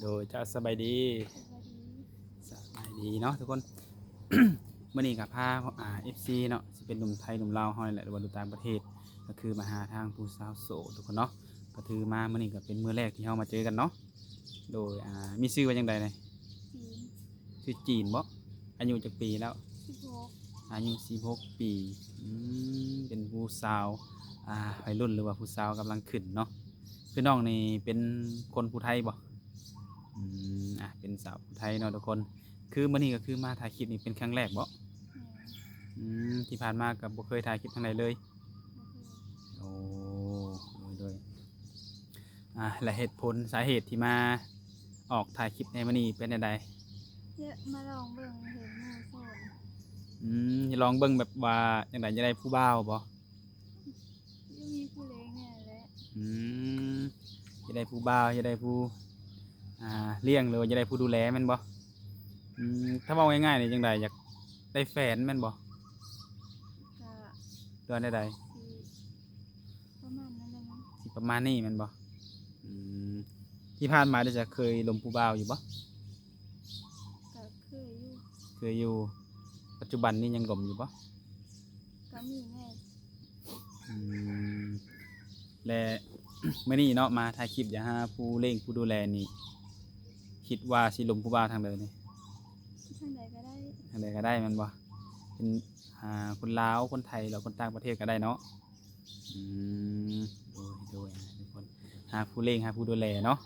ໂດຍ ເຈົ້າ ສະບາຍດີ. ສະບາຍດີ ສະບາຍດີເນາະທຸກຄົນ. ມື້ນີ້ກໍພາ ອ່າ ເອັຟຊີເນາະ ຊິເປັນໜຸ່ມໄທໜຸ່ມລາວເຮົານີ້ແຫຼະ ຫຼືວ່າຢູ່ຕ່າງປະເທດ ກໍຄືມາຫາທາງຜູ້ສາວໂສດທຸກຄົນເນາະ. ກໍຖືມາມື້ນີ້ກໍເປັນມື້ແລກທີ່ເຮົາມາເຈີກັນເນາະ. ໂດຍ ອ່າ ມີຊື່ວ່າຈັ່ງໃດນະ? ຈີນ. ຊື່ຈີນບໍ? ອາຍຸຈັກປີແລ້ວ? ສິບຫົກ. ອາຍຸສິບຫົກປີ. ອືມ ເປັນຜູ້ສາວ ອ່າ ໄວລຸ້ນ ຫຼືວ່າຜູ້ສາວກຳລັງຂຶ້ນເນາະ. ຄືນ້ອງນີ້ເປັນຄົນຜູ້ໄທບໍ? ອືມ ອ່າ ເປັນສາວຜູ້ໄທເນາະທຸກຄົນ. ຄືມື້ນີ້ກໍຄືມາຖ່າຍຄລິບນີ້ເປັນຄັ້ງແລກບໍ? ແມ່ນ. ອືມ ທີ່ຜ່ານມາກໍບໍ່ເຄີຍຖ່າຍຄລິບທາງໃດເລີຍ? ບໍ່ເຄີຍ. ໂອ້ ໂດຍ ໂດຍ. ອ່າ ແລະ ເຫດຜົນສາເຫດທີ່ມາອອກຖ່າຍຄລິບໃນມື້ນີ້ເປັນແນວໃດ? ຢາກມາລອງເບິ່ງ ເຫັນໝູ່ໂສດ. ອືມ ຢາກລອງເບິ່ງແບບວ່າຈັ່ງໃດ ຢາກໄດ້ຜູ້ບ່າວບໍ? ຢາກມີຜູ້ລ້ຽງແດ່ແຫຼະ. ອືມ ຢາກໄດ້ຜູ້ບ່າວ ຢາກໄດ້ຜູ້ ອ່າ ລ້ຽງ ຫຼືວ່າຢາກໄດ້ຜູ້ດູແລແມ່ນບໍ່? ອືມ ຖ້າເວົ້າງ່າຍໆນີ້ຈັ່ງໃດ ຢາກໄດ້ແຟນແມ່ນບໍ່? ກະ ຫຼືວ່າແນວໃດ? ຊິປະມານນັ້ນແຫຼະເນາະ. ຊິປະມານນີ້ແມ່ນບໍ່? ອືມ ທີ່ຜ່ານມາໄດ້ຈະເຄີຍລົມຜູ້ບ່າວຢູ່ບໍ່? ກະເຄີຍຢູ່. ເຄີຍຢູ່. ປັດຈຸບັນນີ້ຍັງລົມຢູ່ບໍ່? ກໍມີແດ່. ອືມ ແລະ ມື້ນີ້ເນາະ ມາຖ່າຍຄລິບຢາກຫາຜູ້ລ້ຽງຜູ້ດູແລນີ້ ຄິດວ່າຊິລົມຜູ້ບ່າວທາງໃດນີ້? ທາງໃດກໍໄດ້. ທາງໃດກໍໄດ້ແມ່ນບໍ່? ເປັນ ອ່າ ຄົນລາວ ຄົນໄທ ຫຼືຄົນຕ່າງປະເທດກໍໄດ້ເນາະ. ອືມ ໂດຍ ໂດຍ ທຸກຄົນ ຫາຜູ້ລ້ຽງ ຫາຜູ້ດູແລເນາະ.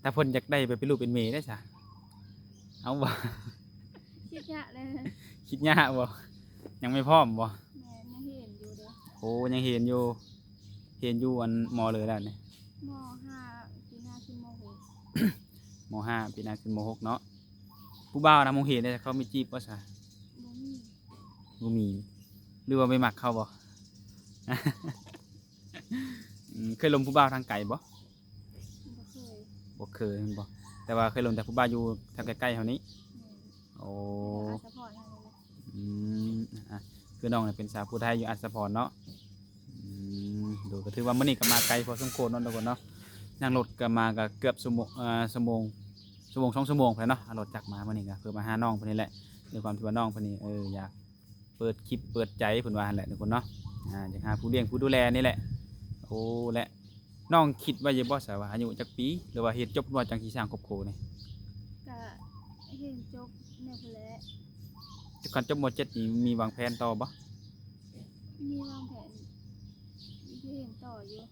ຖ້າເພິ່ນຢາກໄດ້ໄປເປັນລູກເປັນເມຍໄດ້ຊະ? ເອົາບໍ່? ຄິດຍາກແຫຼະ. ຄິດຍາກບໍ່? ຍັງບໍ່ພ້ອມບໍ່? ແມ່ນ ຍັງຮຽນຢູ່ເດ້. ໂອ້ ຍັງຮຽນຢູ່. ຮຽນຢູ່ອັນ ມໍເລີແລ້ວນີ້? ມໍຫ້າ ປີໜ້າຂຶ້ນມໍຫົກ. ມໍຫ້າ ປີໜ້າຂຶ້ນມໍຫົກເນາະ. ຜູ້ບ່າວນຳໂຮງຮຽນເດ ເຂົາມີຈີບບໍ່ຊະ? ບໍ່ມີ. ບໍ່ມີ. ຫຼືວ່າໄປມັກເຂົາບໍ່? ອືມ ເຄີຍລົມຜູ້ບ່າວທາງໄກບໍ່? ບໍ່ເຄີຍ. ບໍ່ເຄີຍແມ່ນບໍ່? ແຕ່ວ່າເຄີຍລົມແຕ່ຜູ້ບ່າວຢູ່ທາງໃກ້ໆເຮົານີ້? ແມ່ນ. ໂອ້ ອາດສະພໍດເຮົານີ້ແຫຼະ. ອືມ ອ່ະ ຄືນ້ອງນີ້ເປັນສາວຜູ້ໄທຢູ່ອາດສະພໍດເນາະ. ອືມ ໂດຍ ກໍຖືວ່າມື້ນີ້ກໍມາໄກພໍສົມຄວນເນາະທຸກຄົນເນາະ. ນັ່ງລົດກໍມາກໍເກືອບຊົ່ວໂມງ ເອີ ຊົ່ວໂມງ ຊົ່ວໂມງສອງຊົ່ວໂມງພຸ້ນແຫຼະເນາະ. ເອົາລົດຈັກມາມື້ນີ້ກໍເພື່ອມາຫານ້ອງເພິ່ນນີ້ແຫຼະ ດ້ວຍຄວາມທີ່ວ່ານ້ອງເພິ່ນນີ້ ເອີ ຢາກ ເປີດຄລິບເປີດໃຈເພິ່ນວ່າຫັ້ນແຫຼະທຸກຄົນເນາະ. ອ່າ ຢາກຫາຜູ້ລ້ຽງຜູ້ດູແລນີ້ແຫຼະ. ໂອ້ ແລະ ນ້ອງຄິດໄວ້ຢູ່ບໍ່ຊະວ່າອາຍຸຈັກປີ ຫຼືວ່າຮຽນຈົບແລ້ວຈັ່ງຊິສ້າງຄອບຄົວນີ້? ກະຮຽນຈົບແນວພຸ້ນແຫຼະ. ແຕ່ກ່ອນຈົບ ມ.ເຈັດ ນີ້ມີວາງແຜນຕໍ່ບໍ່? ມີວາງແຜນ ຊິຮຽນຕໍ່ຢູ່.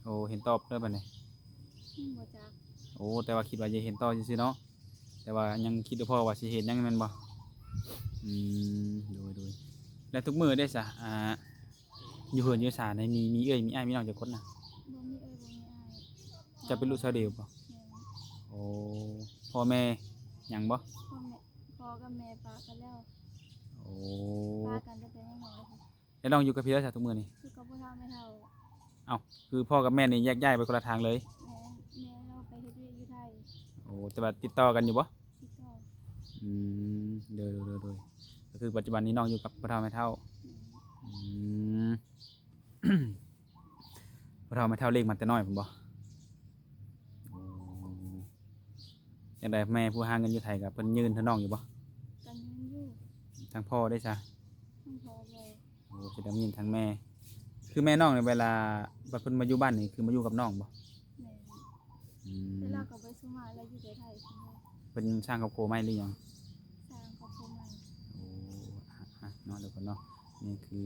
ໂອ້ ຮຽນຕໍ່ເດີບັດນີ້. ຍັງບໍ່ຈັກ. ໂອ້ ແຕ່ວ່າຄິດວ່າຈະຮຽນຕໍ່ຊື່ໆເນາະ. ແຕ່ວ່າຍັງຄິດບໍ່ພໍວ່າຊິເຮັດຫຍັງແມ່ນບໍ່? ອືມ ໂດຍ ໂດຍ. ແລ້ວທຸກມື້ເດ້ຊະ ອ່າ ຢູ່ເຮືອນຢູ່ຊານນີ້ມີ ມີເອື້ອຍມີອ້າຍມີນ້ອງຈັກຄົນນະ? ບໍ່ມີເອື້ອຍບໍ່ມີອ້າຍ. ເຈົ້າເປັນລູກສາວດຽວບໍ່? ແມ່ນ. ໂອ້ ພໍ່ແມ່ຍັງບໍ່? ພໍ່ແມ່ ພໍ່ກັບແມ່ປະກັນແລ້ວ. ໂອ້ ປະກັນຕັ້ງແຕ່ຍັງນ້ອຍ. ແລ້ວນ້ອງຢູ່ກັບໃຜຊະທຸກມື້ນີ້? ຢູ່ກັບພໍ່ເຖົ້າແມ່ເຖົ້າ. ເອົ້າ ຄືພໍ່ກັບແມ່ນີ້ແຍກຍ້າຍໄປຄົນລະທາງເລີຍ? ແມ່ນ ແມ່ລາວໄປເຮັດວຽກຢູ່ໄທ. ໂອ້ ແຕ່ວ່າຕິດຕໍ່ກັນຢູ່ບໍ່? ຕິດຕໍ່. ອືມ ໂດຍ ໂດຍ ໂດຍ ໂດຍ. ກໍຄືປັດຈຸບັນນີ້ນ້ອງຢູ່ກັບພໍ່ເຖົ້າແມ່ເຖົ້າ. ແມ່ນ. ອືມ ພໍ່ເຖົ້າແມ່ເຖົ້າລ້ຽງມາແຕ່ນ້ອຍພຸ້ນບໍ່? ໂອ້ ຈັ່ງໃດແມ່ຜູ້ຫາເງິນຢູ່ໄທກໍເພິ່ນຍື່ນໃຫ້ນ້ອງຢູ່ບໍ່? ກໍຍື່ນຢູ່. ທາງພໍ່ເດ້ຊະ? ທາງພໍ່ບໍ່. ໂອ້ ຊິໄດ້ຍິນທາງແມ່. ຄືແມ່ນ້ອງນີ້ ເວລາບັດເພິ່ນມາຢູ່ບ້ານນີ້ ຄືມາຢູ່ກັບນ້ອງບໍ່? ແມ່ນ. ອືມ ແຕ່ລາວກໍບໍ່ໄດ້ສະໝັກ ລາວຢູ່ແຕ່ໄທ. ເພິ່ນສ້າງຄອບຄົວໃໝ່ຫຼືຍັງ? ສ້າງຄອບຄົວໃໝ່. ໂອ້ ອ່ະ ອ່ະ ເນາະ ທຸກຄົນເນາະ. ນີ້ຄື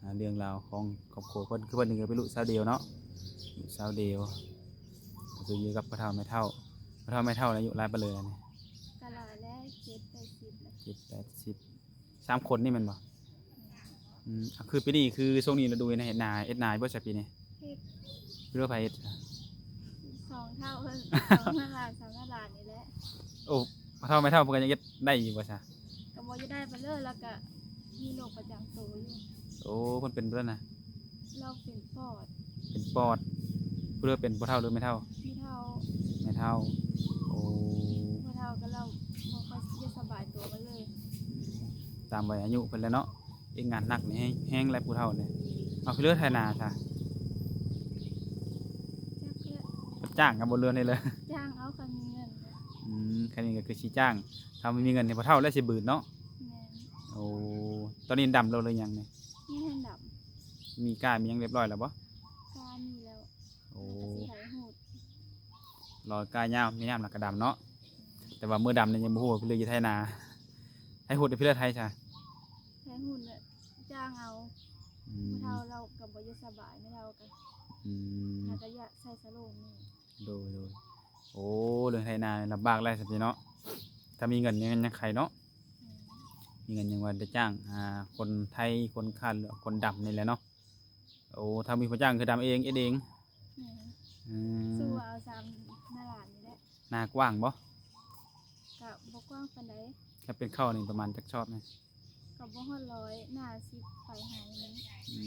ອ່າ ເລື່ອງລາວຂອງຄອບຄົວເພິ່ນ. ຄືເພິ່ນນີ້ກໍເປັນລູກສາວດຽວເນາະ ລູກສາວດຽວ ກໍຄືຢູ່ກັບພໍ່ເຖົ້າແມ່ເຖົ້າ. ພໍ່ເຖົ້າແມ່ເຖົ້າອາຍຸຫຼາຍປານໃດແລ້ວນີ້? ກໍຫຼາຍແລ້ວ ເຈັດແປດສິບແລ້ວ. ເຈັດແປດສິບ. ສາມຄົນນີ້ແມ່ນບໍ່? ແມ່ນ. ອືມ ຄືປີນີ້ ຄືຊ່ວງນີ້ລະດູເຮັດນາ ເຮັດນາ ເຮັດນາບໍ່ຊະປີນີ້? ເຮັດ. ຫຼືວ່າໃຜເຮັດ? ສອງເຖົ້າ ເອີ ສອງເຖົ້າຫຼານ ສາມເຖົ້າຫຼານນີ້ແຫຼະ. ໂອ້ ພໍ່ເຖົ້າແມ່ເຖົ້າເພິ່ນກໍຍັງເຮັດໄດ້ຢູ່ບໍ່ຊະ? ກໍບໍ່ໄດ້ປານໃດ ແລ້ວກໍມີໂລກປະຈຳໂຕຢູ່. ໂອ້ ເພິ່ນເປັນເພິ່ນນະ? ລາວເປັນປອດ. ເປັນປອດ. ຜູ້ໃດເປັນ ພໍ່ເຖົ້າຫຼືແມ່ເຖົ້າ? ແມ່ເຖົ້າ. ແມ່ເຖົ້າ. ໂອ້ ພໍ່ເຖົ້າກໍລາວບໍ່ຄ່ອຍຈະສະບາຍຕົວປານໃດ. ຕາມໄວອາຍຸເພິ່ນແຫຼະເນາະ. ເຮັດງານໜັກນີ້ແຮງ ແຮງແຫຼະຜູ້ເຖົ້ານີ້. ເອົາ ຄືເລີຍໄຖນາຊະ? ຈັກແຫຼະ. ເພິ່ນ ຈ້າງກັນບໍ່ເລື່ອງນີ້ເລີຍ? ຈ້າງເອົາ ຄັນມີເງິນ. ອືມ ຄັນນີ້ກໍຄືຊິຈ້າງ ຖ້າບໍ່ມີເງິນນີ້ພໍ່ເຖົ້າແລ້ວຊິບືດເນາະ. ແມ່ນ. ໂອ້ ຕອນນີ້ດຳແລ້ວຫຼືຍັງນີ້? ຍັງບໍ່ທັນດຳ. ມີກ້າມີຫຍັງຮຽບຮ້ອຍແລ້ວບໍ່? ກ້າມີແລ້ວ. ໂອ້ ແລ້ວກໍຊິໄຖຮູດ. ລໍກ້າຍາວ ມີນ້ຳແລ້ວກໍດຳເນາະ. ແຕ່ວ່າມື້ດຳນີ້ຍັງບໍ່ຮູ້ວ່າເພິ່ນເລີຍຢູ່ໄຖນາ ໄຖຮູດເພິ່ນເລີຍໄຖຊະ? ໄຖຮູດແຫຼະ ຈ້າງເອົາ. ອືມ ພໍ່ເຖົ້າລາວກໍບໍ່ຢູ່ສະບາຍ ແມ່ເຖົ້າກໍ ອືມ ຫາກໍຢາກໃສ່ສະໂລງນີ້. ໂດຍ ໂດຍ. ໂອ້ ເລື່ອງໄຖນາລຳບາກຫຼາຍຊັ້ນຕິເນາະ. ຖ້າມີເງິນຍັງ ຍັງໄຄເນາະ. ແມ່ນ. ມີເງິນຍັງວ່າໄດ້ຈ້າງ ອ່າ ຄົນໄຖ ຄົນຄາດ ຫຼື ຄົນດຳນີ້ແຫຼະເນາະ. ໂອ້ ຖ້າມີຜູ້ຈ້າງຄືດຳເອງ ເຮັດເອງ. ແມ່ນ. ອືມ ສູ້ເອົາຊ້ຳໜ້າຫຼານນີ້ແຫຼະ. ນາກວ້າງບໍ່? ກະບໍ່ກວ້າງປານໃດ. ຖ້າເປັນເຂົ້ານີ້ປະມານຈັກຊອບນີ້? ກໍບໍ່ຮອດຮ້ອຍ ໜ້າສິບປາຍໄຮ່ນີ້. ອື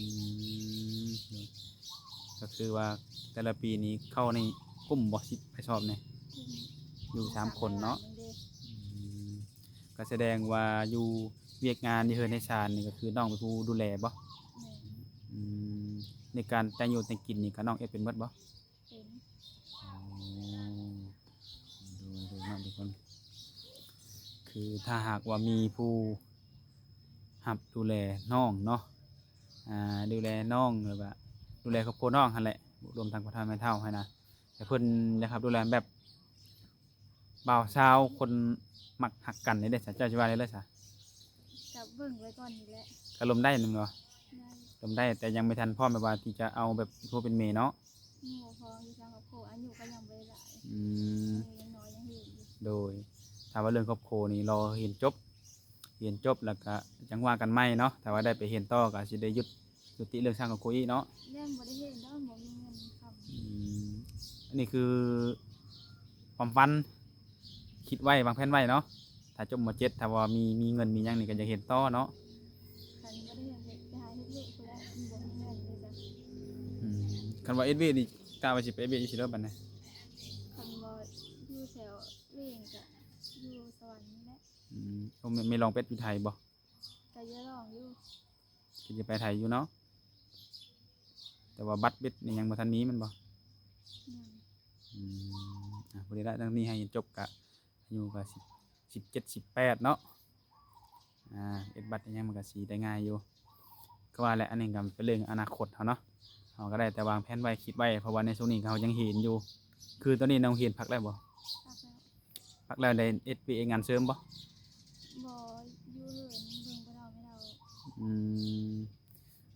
ມ ໂດຍ. ກໍຄືວ່າແຕ່ລະປີນີ້ເຂົ້ານີ້ກຸ້ມບໍ່ ສິບປາຍຊອບນີ້? ກຸ້ມ. ຢູ່ສາມຄົນເນາະ. ອືມ ກໍສະແດງວ່າຢູ່ວຽກງານ ຢູ່ເຮືອນໃນຊານນີ້ ກໍຄືນ້ອງເປັນຜູ້ດູແລບໍ່? ແມ່ນ. ອືມ ໃນການແຕ່ງຢູ່ແຕ່ງກິນນີ້ ກໍນ້ອງເຮັດເປັນໝົດບໍ່? ເປັນ. ອໍ ໂດຍ ໂດຍເນາະທຸກຄົນ. ຄືຖ້າຫາກວ່າມີຜູ້ຮັບດູແລນ້ອງເນາະ ອ່າ ດູແລນ້ອງ ແລ້ວກະດູແລຄອບຄົວນ້ອງຫັ້ນແຫຼະ ລວມທັງພໍ່ເຖົ້າແມ່ເຖົ້າຫັ້ນນະ ແຕ່ເພິ່ນຢາກຮັບດູແລແບບບ່າວສາວຄົນມັກຮັກກັນນີ້ເດ້ ເຈົ້າຊິວ່າແນວໃດຊະ? ກໍເບິ່ງໄວ້ກ່ອນນີ້ແຫຼະ. ກໍລົມໄດ້ແມ່ນບໍ່? ໄດ້. ລົມໄດ້ ແຕ່ຍັງບໍ່ທັນພ້ອມແບບວ່າທີ່ຈະເອົາແບບເປັນຜົວເປັນເມຍເນາະ. ຍັງບໍ່ພ້ອມຢູ່ທາງຄອບຄົວ ອາຍຸກໍຍັງບໍ່ໄດ້ຫຼາຍ. ອືມ ອາຍຸຍັງນ້ອຍ ຍັງຮຽນຢູ່. ໂດຍ. ຖ້າວ່າເລື່ອງຄອບຄົວນີ້ ລໍຮຽນຈົບ ຮຽນຈົບແລ້ວກະຈັ່ງວ່າກັນໃໝ່ເນາະ. ຖ້າວ່າໄດ້ໄປຮຽນຕໍ່ກໍຊິໄດ້ຢຸດ ຍຸຕິເລື່ອງສ້າງຄອບຄົວອີກເນາະ. ແມ່ນ ບໍ່ໄດ້ເຮັດດອກ ບໍ່ມີເງິນຄຳ. ອືມ ອັນນີ້ຄືຄວາມຝັນ ຄິດໄວ້ ວາງແຜນໄວ້ເນາະ. ຖ້າຈົບ ມ.ເຈັດ ຖ້າວ່າມີ ມີເງິນມີຫຍັງນີ້ກໍຢາກຮຽນຕໍ່ເນາະ. ຄັນບໍ່ໄດ້ຮຽນ ໄປຫາເຮັດວຽກພຸ້ນແຫຼະ ມັນບໍ່ມີເງິນເດ້ຈ້ະ. ອືມ ຄັນວ່າເຮັດວຽກນີ້ ກະວ່າຊິໄປເຮັດວຽກຢູ່ໃສເດີບັດນີ້? ຄັນບໍ່ຢູ່ແຖວເວງ ກະຢູ່ສະຫວັນນີ້ແຫຼະ. ອືມ ໂອ້ ແມ່ ແມ່ລອງໄປເຮັດຢູ່ໄທບໍ່? ກະຢາກລອງຢູ່. ຄິດຈະໄປໄທຢູ່ເນາະ ແຕ່ວ່າບັດເບັດນີ້ຍັງບໍ່ທັນມີແມ່ນບໍ່? ຍັງ. ອືມ ອ່າ ພໍດີລະ ທັງນີ້ໃຫ້ຈົບກະອາຍຸກະສິບ ສິບເຈັດ ສິບແປດເນາະ. ອ່າ ເຮັດບັດອີຫຍັງມັນກະຊິໄດ້ງ່າຍຢູ່ ຄືວ່າແຫຼະ ອັນນີ້ກະເປັນເລື່ອງອະນາຄົດເຮົາເນາະ. ເຮົາກະໄດ້ແຕ່ວາງແຜນໄວ້ ຄິດໄວ້ ເພາະວ່າໃນຊ່ວງນີ້ເຮົາຍັງຮຽນຢູ່. ຄືຕອນນີ້ນ້ອງຮຽນພັກແລ້ວບໍ່? ພັກແລ້ວ. ພັກແລ້ວໄດ້ເຮັດວຽກເຮັດງານເສີມບໍ່? ບໍ່ ຢູ່ເຮືອນເບິ່ງພໍ່ເຖົ້າແມ່ເຖົ້າ. ອືມ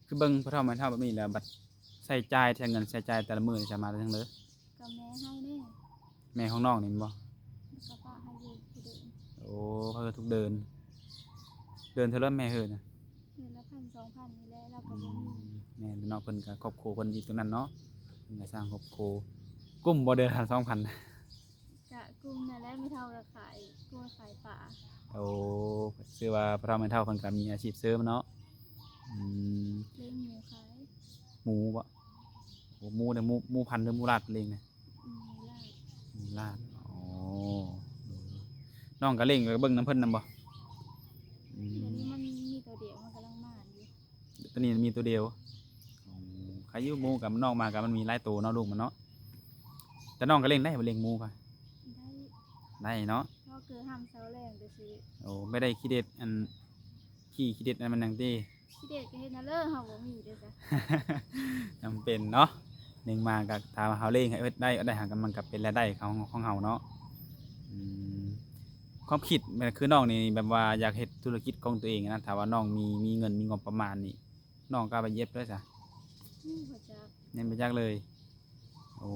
ຄືເບິ່ງພໍ່ເຖົ້າແມ່ເຖົ້າແບບນີ້ແລ້ວ ບັດໃຊ້ຈ່າຍ ໃຊ້ເງິນໃຊ້ຈ່າຍແຕ່ລະມື້ນີ້ ສາມາດໄດ້ເທົ່າໃດ? ກໍແມ່ໃຫ້ແດ່. ແມ່ຂອງນ້ອງນີ້ແມ່ນບໍ່? ກໍຝາກໃຫ້ຢູ່ທຸກເດືອນ. ໂອ້ ຝາກໃຫ້ທຸກເດືອນ. ເດືອນເທົ່າໃດແມ່ໃຫ້ນະ? ເດືອນລະພັນສອງພັນນີ້ແຫຼະ ລາວກໍບໍ່ມີ. ອືມ ແມ່ນເນາະ ເພິ່ນກໍຄອບຄົວເພິ່ນອີກຕົງນັ້ນເນາະ ເພິ່ນກໍສ້າງຄອບຄົວ. ກຸ້ມບໍ່ເດືອນລະພັນສອງພັນ? ກະກຸ້ມນັ້ນແຫຼະ ແມ່ເຖົ້າກໍຂາຍກົວຂາຍປາ. ໂອ້ ຊື່ວ່າພໍ່ເຖົ້າແມ່ເຖົ້າເພິ່ນກໍມີອາຊີບເສີມເນາະ. ອືມ ລ້ຽງໝູຂາຍ. ໝູບໍ່? ໂອ້ ໝູເດ້ ໝູ ໝູພັນຫຼືໝູລາດເພິ່ນລ້ຽງນະ? ໝູລາດ. ໝູລາດ. ອໍ ໂດຍ. ນ້ອງກໍລ້ຽງ ກໍເບິ່ງນຳເພິ່ນນຳບໍ່? ອືມ ດຽວນີ້ມັນມີໂຕດຽວ ມັນກຳລັງໝານຢູ່. ຕົວນີ້ມີຕົວດຽວ. ໂອ້ ໃຄຢູ່ ໝູກັບນ້ອງມາກັບມັນມີຫຼາຍໂຕເນາະ ລູກມັນເນາະ. ແຕ່ນ້ອງກໍລ້ຽງໄດ້ບໍ່ ລ້ຽງໝູກໍ? ໄດ້. ໄດ້ເນາະ. ກໍຄືຫ້າມເຊົ້າແລງຊື່ໆ. ໂອ້ ບໍ່ໄດ້ຂີ້ເດັດ ອັນ ຂີ້ ຂີ້ເດັດອັນມັນຫຍັງຕິ? ຂີ້ເດັດກໍເຮັດນະເລີ ເຮົາບໍ່ມີເດ້ຈ້ະ. ຈຳເປັນເນາະ. ໜຶ່ງມາກໍຖ້າວ່າເຮົາລ້ຽງໃຫ້ເຮັດໄດ້ ເຮັດໄດ້ຫາກໍມັນກໍເປັນລາຍໄດ້ຂອງ ຂອງເຮົາເນາະ. ອືມ ຄວາມຄິດແມ່ນຄືນ້ອງນີ້ແບບວ່າຢາກເຮັດທຸລະກິດຂອງຕົວເອງນະ ຖ້າວ່ານ້ອງມີ ມີເງິນ ມີງົບປະມານນີ້ ນ້ອງກ້າໄປເຮັດເລີຍຊະ? ຍັງບໍ່ຈັກ. ຍັງບໍ່ຈັກເລີຍ. ໂອ້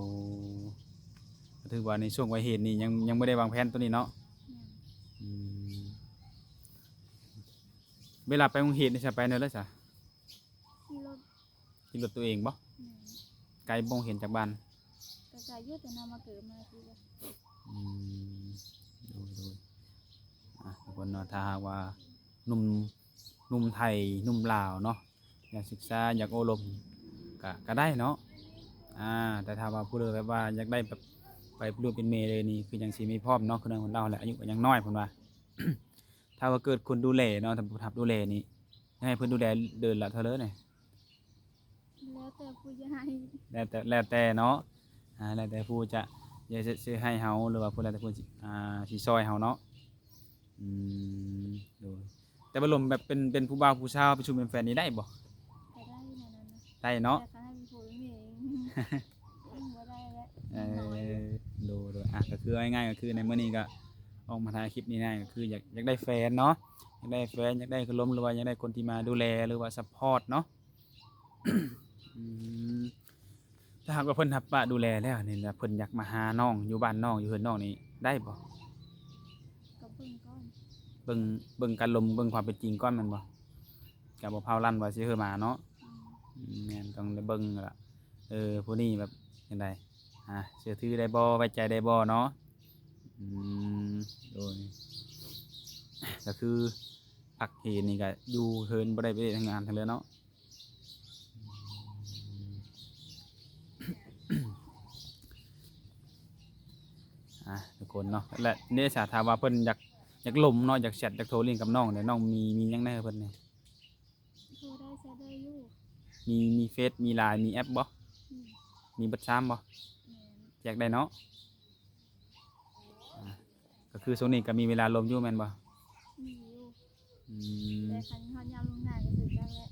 ກໍຖືວ່າໃນຊ່ວງໄວເຮັດນີ້ຍັງ ຍັງບໍ່ໄດ້ວາງແຜນຕົວນີ້ເນາະ. ຍັງ. ອືມ ເວລາໄປໂຮງຮຽນນີ້ຊະ ໄປແນວໃດຊະ? ຂີ່ລົດ. ຂີ່ລົດຕົວເອງບໍ່? ແມ່ນ. ໄກບໍ່ ໂຮງຮຽນຈາກບ້ານ? ກໍໄກຢູ່ ແຕ່ນຳມາເກີດມາທີ່. ອືມ ໂດຍໆ. ອ່າ ທຸກຄົນເນາະ ຖ້າຫາກວ່າໜຸ່ມ ໜຸ່ມໄທ ໜຸ່ມລາວເນາະ ຢາກສຶກສາ ຢາກໂອ້ລົມ ກະ ກະໄດ້ເນາະ. ອ່າ ແຕ່ຖ້າວ່າຜູ້ໃດແບບວ່າຢາກໄດ້ແບບໄປເປັນລູກເປັນເມຍເລີຍນີ້ ຄືຍັງຊິມີພ້ອມເນາະ ຄືນ້ອງເພິ່ນເລົ່າແຫຼະ ອາຍຸກໍຍັງນ້ອຍເພິ່ນວ່າ. ຖ້າວ່າເກີດຄົນດູແລເນາະ ຖ້າຜູ້ຮັບດູແລນີ້ ໃຫ້ເພິ່ນດູແລເດືອນລະເທົ່າໃດນີ້? ແລ້ວແຕ່ຜູ້ໃຫຍ່. ແລ້ວແຕ່ ແລ້ວແຕ່ເນາະ. ອ່າ ແລ້ວແຕ່ຜູ້ຈະຢາກຊິໃຫ້ເຮົາ ຫຼືວ່າຜູ້ໃດແຕ່ຜູ້ຊິ ອ່າ ຊິຊ່ອຍເຮົາເນາະ. ອືມ ໂດຍ ແຕ່ວ່າລົມແບບເປັນ ເປັນຜູ້ບ່າວຜູ້ສາວ ເປັນຊູ່ເປັນແຟນນີ້ໄດ້ບໍ່? ກໍໄດ້ແນວນັ້ນນະ ໄດ້ເນາະ ແຕ່ຄັນໃຫ້ເປັນຜົວເປັນເມຍ ຍັງບໍ່ໄດ້ແຫຼະ ເອີ ຍັງນ້ອຍຢູ່. ໂດຍໆ ອ່ະ ກໍຄືເອົາງ່າຍໆ ກໍຄືໃນມື້ນີ້ກໍອອກມາຖ່າຍຄລິບນີ້ນະ ກໍຄືຢາກ ຢາກໄດ້ແຟນເນາະ ຢາກໄດ້ແຟນ ຢາກໄດ້ຄົນລົມ ຫຼືວ່າຢາກໄດ້ຄົນທີ່ມາດູແລ ຫຼືວ່າຊັບພອດເນາະ. ອືມ ຖ້າຫາກວ່າເພິ່ນຮັບປະດູແລແລ້ວນີ້ ແລ້ວເພິ່ນຢາກມາຫານ້ອງ ຢູ່ບ້ານນ້ອງ ຢູ່ເຮືອນນ້ອງນີ້ໄດ້ບໍ່? ກໍເບິ່ງກ່ອນ ເບິ່ງ ເບິ່ງການລົມ ເບິ່ງຄວາມເປັນຈິງກ່ອນແມ່ນບໍ່? ກໍບໍ່ພ້າວລັ່ນວ່າຊິເຮີມາເນາະ. ອືມ ອືມ ແມ່ນ ຕ້ອງໄດ້ເບິ່ງລະ ເອີ ຜູ້ນີ້ແບບຈັ່ງໃດ ອ່າ ເຊື່ອຖືໄດ້ບໍ່ ໄວ້ໃຈໄດ້ບໍ່ເນາະ. ອືມ ໂດຍ ກໍຄືພັກເຮນນີ້ກໍຢູ່ເຮືອນ ບໍ່ໄດ້ໄປເຮັດງານທາງເຮືອນເນາະ. ອ່າ ທຸກຄົນເນາະ ແລະ ເນສາ ຖ້າວ່າເພິ່ນຢາກ ຢາກລົມເນາະ ຢາກແຊັດ ຢາກໂທຫຼິ້ນກັບນ້ອງເດ ນ້ອງມີ ມີຫຍັງແດ່ໃຫ້ເພິ່ນແດ່? ໂທໄດ້ ແຊັດໄດ້ຢູ່. ມີ ມີເຟສ ມີລາຍ ມີແອັບບໍ່? ອືມ ມີເບິດຊາມບໍ່? ແມ່ນ ແຈກໄດ້ເນາະ. ອ່າ ກໍຄືຊ່ວງນີ້ກໍມີເວລາລົມຢູ່ແມ່ນບໍ່? ມີຢູ່. ອືມ ແຕ່ຄັນຮອດຍາມລົງນາກໍຄືກັນແຫຼະ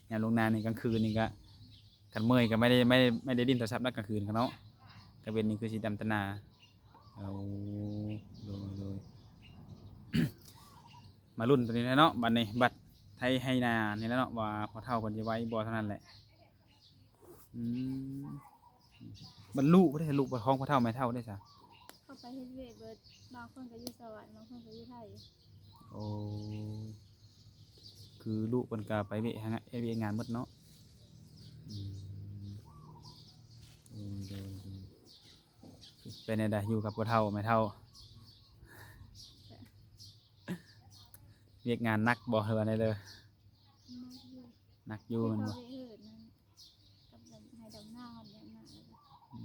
ຍາມລົງນານີ້ກາງຄືນນີ້ກໍ ຄັນເມື່ອຍກໍໄມ່ໄດ້ ໄມ່ໄດ້ ໄມ່ໄດ້ຫຼິ້ນໂທລະສັບນະກາງຄືນເນາະ ກາງເວັນນີ້ຄືຊິດຳຕາໜາ. ໂອ້ ໂດຍໆ ມາລຸ້ນໂຕນີ້ແຫຼະເນາະ ບັດນີ້ ບັດໄຖໄຮ່ນານີ້ແຫຼະເນາະ ວ່າພໍ່ເຖົ້າເພິ່ນຊິໄຫວບໍ່ເທົ່ານັ້ນແຫຼະ. ອືມ ບັດລູກເດ້ ລູກຂອງພໍ່ເຖົ້າແມ່ເຖົ້າເດ້ຊະ? ເຂົາໄປເຮັດວຽກເບິດ ບາງຄົນກໍຢູ່ສະຫວັນ ບາງຄົນກໍຢູ່ໄທ. ໂອ້ ຄືລູກເພິ່ນກໍໄປວຽກຫາ ເຮັດວຽກງານໝົດເນາະ. ອືມ ໂດຍໆ ເປັນແນວໃດຢູ່ກັບພໍ່ເຖົ້າແມ່ເຖົ້າ? ວຽກງານໜັກບໍ່ ຫຼືວ່າແນວໃດ? ໜັກຢູ່ ໜັກຢູ່ແມ່ນບໍ່? ເຮັດວຽກເຮີດນັ້ນ ກັບດຳ ໄຮ່ດຳນາ ຫອດຫຍັງນະ. ອື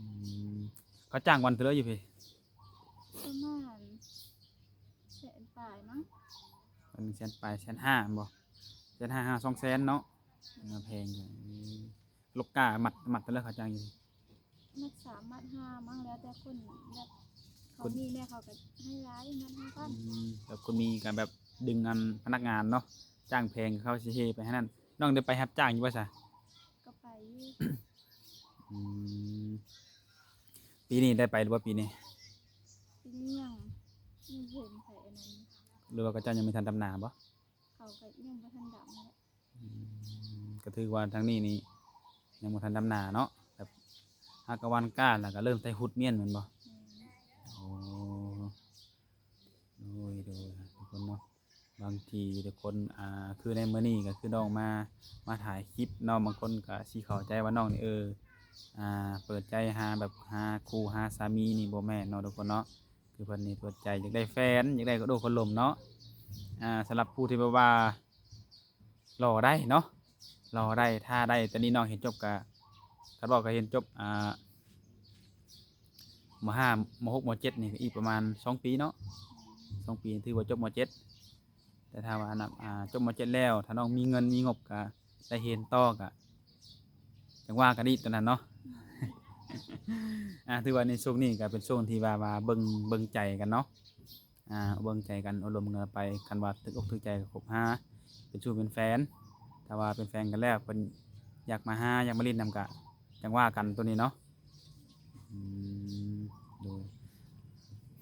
ມ ເຂົາຈ້າງວັນເທົ່າໃດຢູ່ພີ້? ປະມານແສນປາຍມັ້ງ. ປະມານແສນປາຍ ແສນຫ້າແມ່ນບໍ່? ແສນຫ້າ ຫາສອງແສນເນາະ. ແມ່ນ ບໍ່ແພງ. ອືມ ລົກກ້າມັດ ມັດເທົ່າໃດເຂົາຈ້າງຢູ່? ມັດສາມ ມັດຫ້າ ມັ້ງ ແລ້ວແຕ່ຄົນ ແບບເຂົາມີແດ່ ເຂົາກໍໃຫ້ຫຼາຍ ມັດຫ້າພັນ. ອືມ ແບບຄົນມີກໍແບບດຶງອັນພະນັກງານເນາະ ຈ້າງແພງເຂົາຊິເຮໄປໃຫ້ນັ້ນ. ນ້ອງໄດ້ໄປຮັບຈ້າງຢູ່ບໍ່ຊະ? ກໍໄປຢູ່. ອືມ ປີນີ້ໄດ້ໄປຫຼືບໍ່ປີນີ້? ປີນີ້ຍັງ ຍັງບໍ່ເຫັນໃຜອັນນັ້ນ. ຫຼືວ່າເຂົາເຈົ້າຍັງບໍ່ທັນດຳນາບໍ່? ເຂົາກໍຍັງບໍ່ທັນດຳແຫຼະ. ອືມ ກໍຖືວ່າທາງນີ້ນີ້ຍັງບໍ່ທັນດຳນາເນາະ ແບບຫາກະຫວ່ານກ້າ ແລ້ວກໍເລີ່ມໄຖຫຸດມ້ຽນແມ່ນບໍ່? ແມ່ນ. ໂອ້ ໂດຍໆ ທຸກຄົນເນາະ ບາງທີທຸກຄົນ ອ່າ ຄືໃນມື້ນີ້ກໍຄືນ້ອງມາ ມາຖ່າຍຄລິບເນາະ ບາງຄົນກໍຊິເຂົ້າໃຈວ່ານ້ອງນີ້ ເອີ ອ່າ ເປີດໃຈຫາແບບຫາຄູ່ຫາສາມີນີ້ ບໍ່ແມ່ນເນາະທຸກຄົນເນາະ. ຄືເພິ່ນນີ້ເປີດໃຈຢາກໄດ້ແຟນ ຢາກໄດ້ຄົນໂອ້ຄົນລົມເນາະ. ອ່າ ສຳລັບຜູ້ທີ່ແບບວ່າ ລໍໄດ້ເນາະ ລໍໄດ້ ຖ້າໄດ້ ຕອນນີ້ນ້ອງຮຽນຈົບກະ ຄັນເວົ້າກະຮຽນຈົບ ອ່າ ມໍຫ້າ ມໍຫົກ ມໍເຈັດ ນີ້ ອີກປະມານສອງປີເນາະ ສອງປີຖືວ່າຈົບ ມໍເຈັດ. ແຕ່ຖ້າວ່າ ອ່າ ຈົບ ມໍເຈັດ ແລ້ວ ຖ້ານ້ອງມີເງິນມີງົບກະໄດ້ຮຽນຕໍ່ ກະຈັ່ງວ່າກັນອີກຕອນນັ້ນເນາະ. ອ່າ ຖືວ່າໃນຊ່ວງນີ້ກະເປັນຊ່ວງທີ່ວ່າ ວ່າເບິ່ງ ເບິ່ງໃຈກັນເນາະ. ອ່າ ເບິ່ງໃຈກັນ ໂອ້ລົມກັນໄປ ຄັນວ່າຖືກອົກຖືກໃຈກໍຄົບຫາເປັນຊູ້ເປັນແຟນ. ຖ້າວ່າເປັນແຟນກັນແລ້ວ ເພິ່ນຢາກມາຫາ ຢາກມາຫຼິ້ນນຳ ກະຈັ່ງວ່າກັນໂຕນີ້ເນາະ. ອືມ ໂດຍ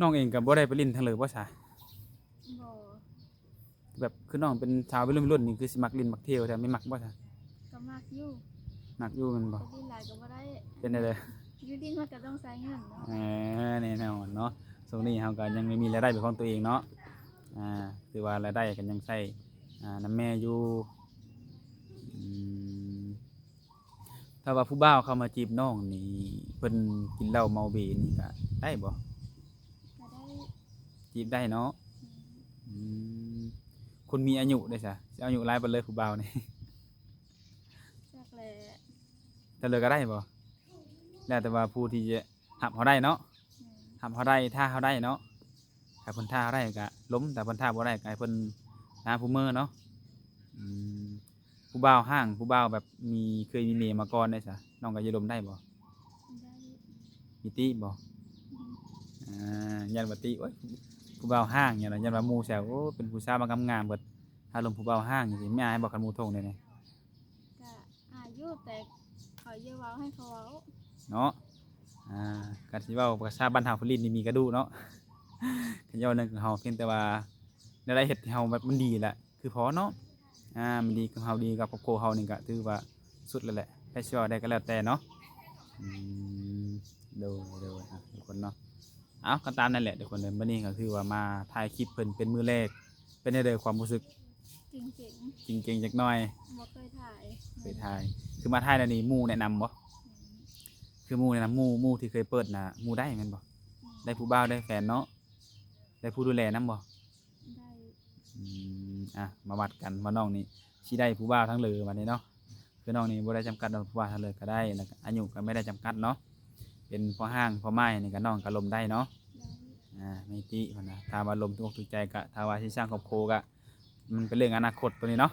ນ້ອງເອງກໍບໍ່ໄດ້ໄປຫຼິ້ນທາງເລີບໍ່ຊະ? ບໍ່. ແບບຄືນ້ອງເປັນສາວໄວລຸ້ນ ໄວລຸ້ນນີ້ ຄືຊິມັກຫຼິ້ນມັກທ່ຽວ ແຕ່ແມ່ນມັກບໍ່ຊະ? ກໍມັກຢູ່. ມັກຢູ່ແມ່ນບໍ່? ແຕ່ຫຼິ້ນຫຼາຍກໍບໍ່ໄດ້. ເປັນແນວໃດ? ຢູ່ຫຼິ້ນມັນກໍຕ້ອງໃຊ້ເງິນເນາະ. ເອີ ແນ່ນອນເນາະ ຊ່ວງນີ້ເຮົາກໍຍັງບໍ່ມີລາຍໄດ້ເປັນຂອງຕົວເອງເນາະ. ອ່າ ຖືວ່າລາຍໄດ້ກໍຍັງໃຊ້ ອ່າ ນຳແມ່ຢູ່. ອືມ ຖ້າວ່າຜູ້ບ່າວເຂົ້າມາຈີບນ້ອງນີ້ ເພິ່ນກິນເຫຼົ້າເມົາເບນີ້ກະໄດ້ບໍ່? ກະໄດ້. ຈີບໄດ້ເນາະ. ອືມ ອືມ ຄົນມີອາຍຸເດ້ຊະ ຊິອາຍຸຫຼາຍປານໃດຜູ້ບ່າວນີ້? ຈັກແຫຼະ. ເທົ່າໃດກະໄດ້ບໍ່? ແລ້ວແຕ່ວ່າຜູ້ທີ່ຈະຮັບເຮົາໄດ້ເນາະ. ແມ່ນ. ຮັບເຮົາໄດ້ ຖ້າເຮົາໄດ້ເນາະ. ຖ້າເພິ່ນຖ້າເຮົາໄດ້ກະລົມ ຖ້າເພິ່ນຖ້າບໍ່ໄດ້ກະໃຫ້ເພິ່ນຫາຜູ້ເມືອເນາະ. ອືມ ຜູ້ບ່າວຮ້າງ ຜູ້ບ່າວແບບມີ ເຄີຍມີເມຍມາກ່ອນໄດ້ຊະ ນ້ອງກໍຈະລົມໄດ້ບໍ່? ໄດ້. ມີຕິບໍ່? ອ່າ ຢ້ານວ່າຕິ ໂອ້ຍ ຜູ້ບ່າວຮ້າງ ຢ້ານວ່າ ຢ້ານວ່າໝູ່ແຊວ ໂອ້ ເປັນຜູ້ສາວມາງາມໆ ເບິດ ຫາລົມຜູ້ບ່າວຮ້າງ ຈັ່ງຊີ້ ມີອາຍບໍ່ ຄັນໝູ່ທົ່ງແນວນີ້? ກະອາຍຢູ່ ແຕ່ເຂົາຢ່າເວົ້າ ໃຫ້ເຂົາເວົ້າເນາະ. ອ່າ ກະຊິເວົ້າພາສາບ້ານເຮົາ ຜູ້ຫຼິ້ນນີ້ມີກະດູເນາະ ເຂົາເວົ້ານຳເຮົາ ພຽງແຕ່ວ່າແນວໃດເຮັດໃຫ້ເຮົາແບບມັນດີແຫຼະ ຄືພໍເນາະ. ອ່າ ມັນດີກັບເຮົາ ດີກັບຄອບຄົວເຮົານີ້ກະຖືວ່າສຸດແລ້ວແຫຼະ ໃຜຊິເວົ້າແນວໃດກະແລ້ວແຕ່ເນາະ. ອືມ ໂດຍ ໂດຍ ອ່າ ທຸກຄົນເນາະ. ເອົ້າ ກໍຕາມນັ້ນແຫຼະທຸກຄົນເດີ ມື້ນີ້ກໍຄືວ່າມາຖ່າຍຄລິບເພິ່ນເປັນມື້ແລກ ເປັນແນວໃດຄວາມຮູ້ສຶກ? ເກັ່ງໆ ເກັ່ງໆຈັກໜ້ອຍ ບໍ່ເຄີຍຖ່າຍ ເຄີຍຖ່າຍ ຄືມາຖ່າຍແນວນີ້ໝູ່ແນະນຳບໍ່? ອືມ ຄືໝູ່ແນະນຳ ໝູ່ ໝູ່ທີ່ເຄີຍເປີດນະ ໝູ່ໄດ້ແມ່ນບໍ່? ອືມ ໄດ້ຜູ້ບ່າວໄດ້ແຟນເນາະ ໄດ້ຜູ້ດູແລນຳບໍ່? ໄດ້ ອືມ ອ່ະ ມາວັດກັນວ່ານ້ອງນີ້ຊິໄດ້ຜູ້ບ່າວທາງເລີບັດນີ້ເນາະ. ຄືນ້ອງນີ້ບໍ່ໄດ້ຈຳກັດວ່າຜູ້ບ່າວທາງເລີກໍໄດ້ ແລ້ວກໍອາຍຸກໍບໍ່ໄດ້ຈຳກັດເນາະ ເປັນພໍ່ຮ້າງພໍ່ໝ້າຍນີ້ກໍນ້ອງກໍລົມໄດ້ເນາະ. ໄດ້ ອ່າ ໄມຕີເພິ່ນນະ ຖ້າວ່າລົມຖືກອົກຖືກໃຈກໍ ຖ້າວ່າຊິສ້າງຄອບຄົວກໍ ມັນເປັນເລື່ອງອະນາຄົດໂຕນີ້ເນາະ.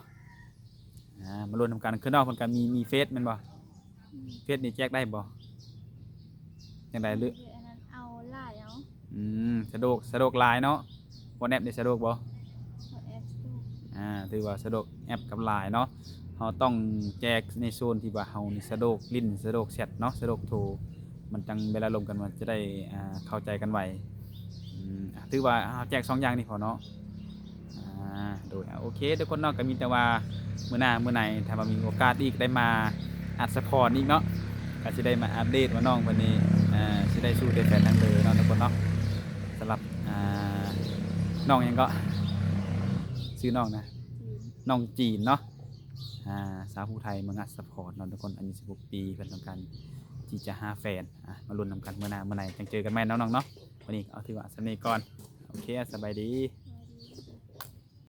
ອ່າ ມາລົມນຳກັນ ຄືນ້ອງເພິ່ນກໍມີ ມີເຟສແມ່ນບໍ່? ອືມ ເຟສນີ້ແຈກໄດ້ບໍ່? ຈັ່ງໃດ ຫຼື ອັນນັ້ນເອົາ LINE ເອົາ. ອືມ ສະດວກ ສະດວກ LINE ເນາະ. WhatsApp ນີ້ສະດວກບໍ່? WhatsApp ສະດວກ ອ່າ ຖືວ່າສະດວກແອັບກັບ LINE ເນາະ. ເຮົາຕ້ອງແຈກໃນໂຊນທີ່ວ່າເຮົານີ້ສະດວກຫຼິ້ນ ສະດວກແຊັດເນາະ ສະດວກໂທ ມັນຈັ່ງເວລາລົມກັນມັນຈະໄດ້ ອ່າ ເຂົ້າໃຈກັນໄວ. ອືມ ຖືວ່າເຮົາແຈກສອງຢ່າງນີ້ພໍເນາະ. ອ່າ ໂດຍ ໂອເຄທຸກຄົນເນາະ ກໍມີແຕ່ວ່າມື້ໜ້າມື້ໃນ ຖ້າວ່າມີໂອກາດອີກ ໄດ້ມາອັດສະພອນອີກເນາະ ກໍຊິໄດ້ມາອັບເດດວ່ານ້ອງເພິ່ນນີ້ ອ່າ ຊິໄດ້ສູ່ໄດ້ແຟນທາງເລີເນາະທຸກຄົນເນາະ. ສຳລັບ ອ່າ ນ້ອງຫຍັງເກາະ? ຊື່ນ້ອງນະ? ຈີນ ນ້ອງຈີນເນາະ. ອ່າ ສາວຜູ້ໄທເມືອງອັດສະພອນເນາະທຸກຄົນ ອາຍຸສິບຫົກປີ ເພິ່ນຕ້ອງການທີ່ຈະຫາແຟນ. ອ່າ ມາລຸ້ນນຳກັນ ມື້ໜ້າມື້ໃນຈັ່ງເຈີກັນໃໝ່ເນາະນ້ອງເນາະ. ວັນນີ້ເອົາ ຖືວ່າສ່ຳນີ້ກ່ອນ. ໂອເຄ ສະບາຍດີ.